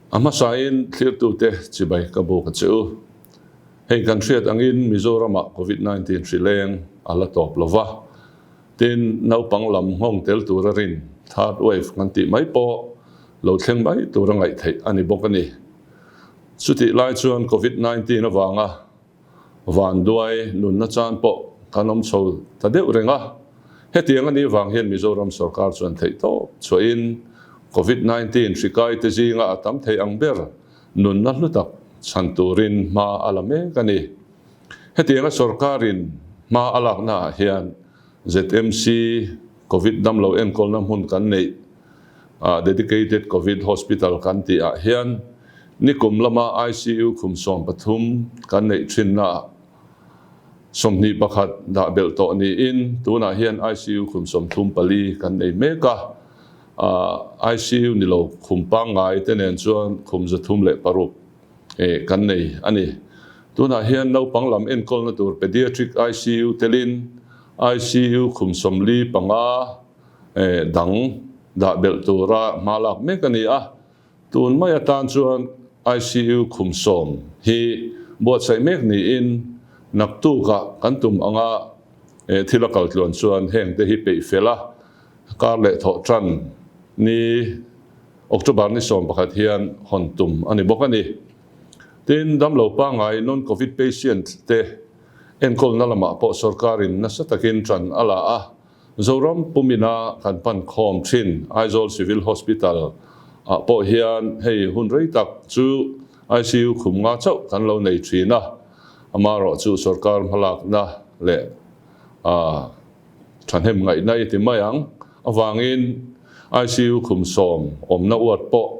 A hmasain thlirtute chibai ka buk a che u. Hei kan hriat angin Mizoramah Covid 19 hri leng a la tawp lo va, tin naupang lam nghawng tel tura rin third wave kan tih mai pawh lo thleng mai tura ngaih theih a ni bawk a ni. Chutih lai chuan Covid 19 avanga Vanduai nunna chan pawh kan awm chho ta deuh reng a, hetiang a nih vang hian Mizoram sorkar chuan theihtawp chhuahin Covid 19 hri kaite zinga a tam thei ang ber nunna hlu tak chhan turin hma a la mek a ni. Hetianga sorkarin hma a laknaah hian ZMC Covid damlo enkawlna hmun kan neih Dedicated Covid Hospital kan tih ah hian nikum lama ICU khum 13 kan neih thinna 21 dah belh tawh niin tunah hian ICU khum 34 kan nei mek a, ICU ni lo khum pangngai te nen chuan khum 306 kan nei a ni. Tunah hian naupang lam enkawlna tur Pediatric ICU telin ICU khum 45 dang dah belh tura hma lak mek a ni a, tun mai atan chuan ICU khum 10 hi buatsaih mek niin naktukah kan tum anga thil a kal tluan chuan heng te hi peih fel a, kar leh thawh tan ni October ni 11 hian hawn tum a ni bawk a ni. Tin, damlo pangngai non-covid patient te enkawlna lamah pawh sorkarin nasa takin tan a la a, Zoram pumina kan pan khawm thin Aizawl Civil Hospital ah pawh hian hei hun rei tak chu ICU khum nga chauh kan lo nei thin a, amaherawh chu sorkar hmalakna leh thahnem ngaihna i ti mai ang avangin ICU khum 10 awmna uat pawh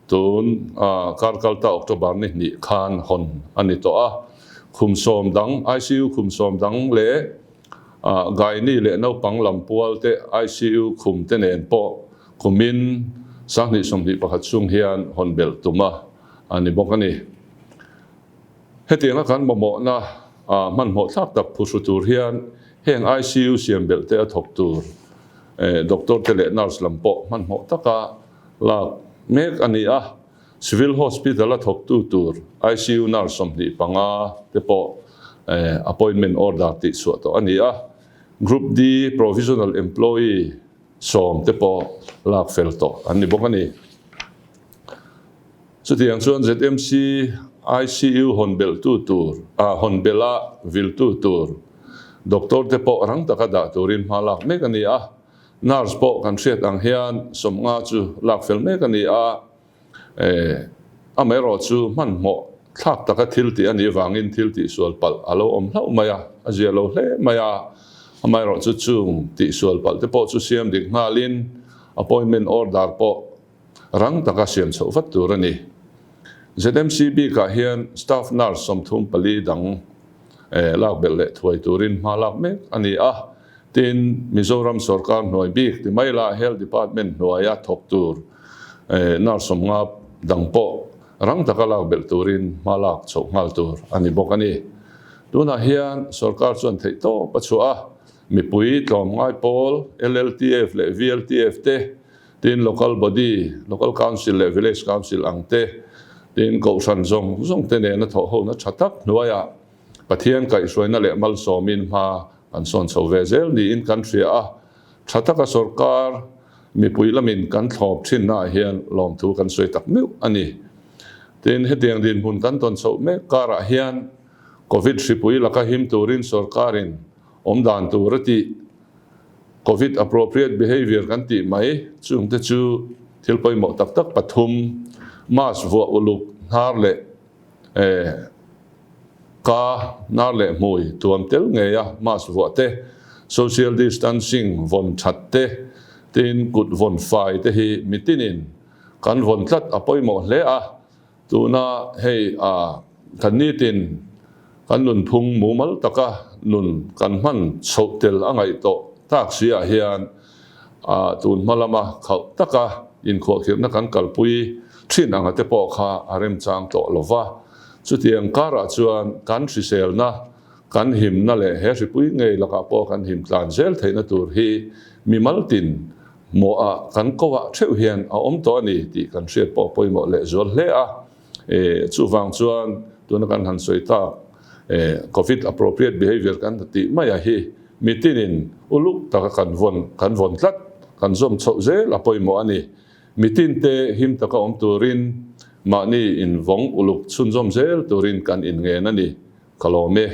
tun kar kalta October ni hnih khan hawn a ni tawh a, khum 10 dang ICU khum 10 dang leh Gynae leh naupang lam pual te ICU khum te nen pawh khumin 2021 chhung hian hawn belh tum a a ni bawk a ni. Hetianga kan mamawhna hmanhmawh thlak tak phuhru tur hian heng ICU siam belh te a thawk tur doctor te leh nurse lam pawh hmanhmawh taka lak mek a ni a. Civil Hospital a thawktu tur ICU nurse 25 te pawh appointment order tih chhuah tawh a ni a, Group D provisional employee 10 te pawh lak fel tawh an ni bawk a ni. Chutiang chuan ZMC ICU hawn belhtu tur, hawn belha viltu tur doctor te pawh rang taka dah turin hma lak mek a ni a, nurse pawh kan hriat ang hian 50 chu lak fel mek a ni a. Amaherawh chu hmanhmawh thlak taka thil tih a nih avangin thil tihsual palh a lo awm hlauh mai a, a zia lo hle mai a. Amaherawh chu chung tihsual palh te pawh chu siam dik nghalin appointment order pawh rang taka siam chhoh vat tur a ni. ZMC bikah hian staff nurse 34 dang lak belh leh thuai turin hma lak mek a ni a. Tin, Mizoram sorkar hnuai bik ti mai la Health Department hnuaia thawk tur nurse 50 dang pawh rang taka lak belh turin hma lak chhoh nghal tur a ni bawk a ni. Tunah hian sorkar chuan theihtawp a chhuah a, mipui tlawmngai pawl LLTF leh VLTF te, tin local body, local council leh village council ang te, tin kohhran zawng zawng te nena thawhhona tha tak hnuaiah Pathian kaihhruaina leh malsawmin hma kan sawn chho ve zel niin kan hria a, tha taka sorkar mipui lamin kan thlawp thinnaah hian lawmthu kan sawi tak meuh a ni. Tin, hetiang dinhmun kan tawn chhoh mek karah hian Covid hripui laka him turin sorkarin awm dan tur a tih, Covid appropriate behaviour kan tih mai chungte chu thil pawimawh tak tak pathum, mask vuah uluk, hnar leh Ka hnar leh hmui tuam tel ngei a, mask vuah te, social distancing vawn that te, tin kut vawn fai te hi mitinin kan vawn tlat a pawimawh hle a, tuna hei a kan nitin kan nunphung mumal taka nun kan hman chhoh tel a ngaih tawh tak si ah hian tun hma lama khauh taka inkhuahkhirhna kan kalpui thin anga te pawh kha a remchang tawh lo va. Chutiang karah chuan kan hriselna, kan himna leh he hripui ngei lakah pawh kan him tlan zel theihna tur hi mimal tin Mawhah kan koah theuh hian a awm tawh a ni tih kan hriat pawh pawimawh lehzual hle a. Chuvang chuan tuna kan han sawi tak Covid appropriate behaviour kan ta tih mai a hi mitinin uluk taka kan vawn kan vawn tlat kan zawm chhoh zel a pawimawh a ni. Mitinte him taka awm turin mahni invawng uluk chhunzawm zel turin kan inngen a ni. Ka lawm e.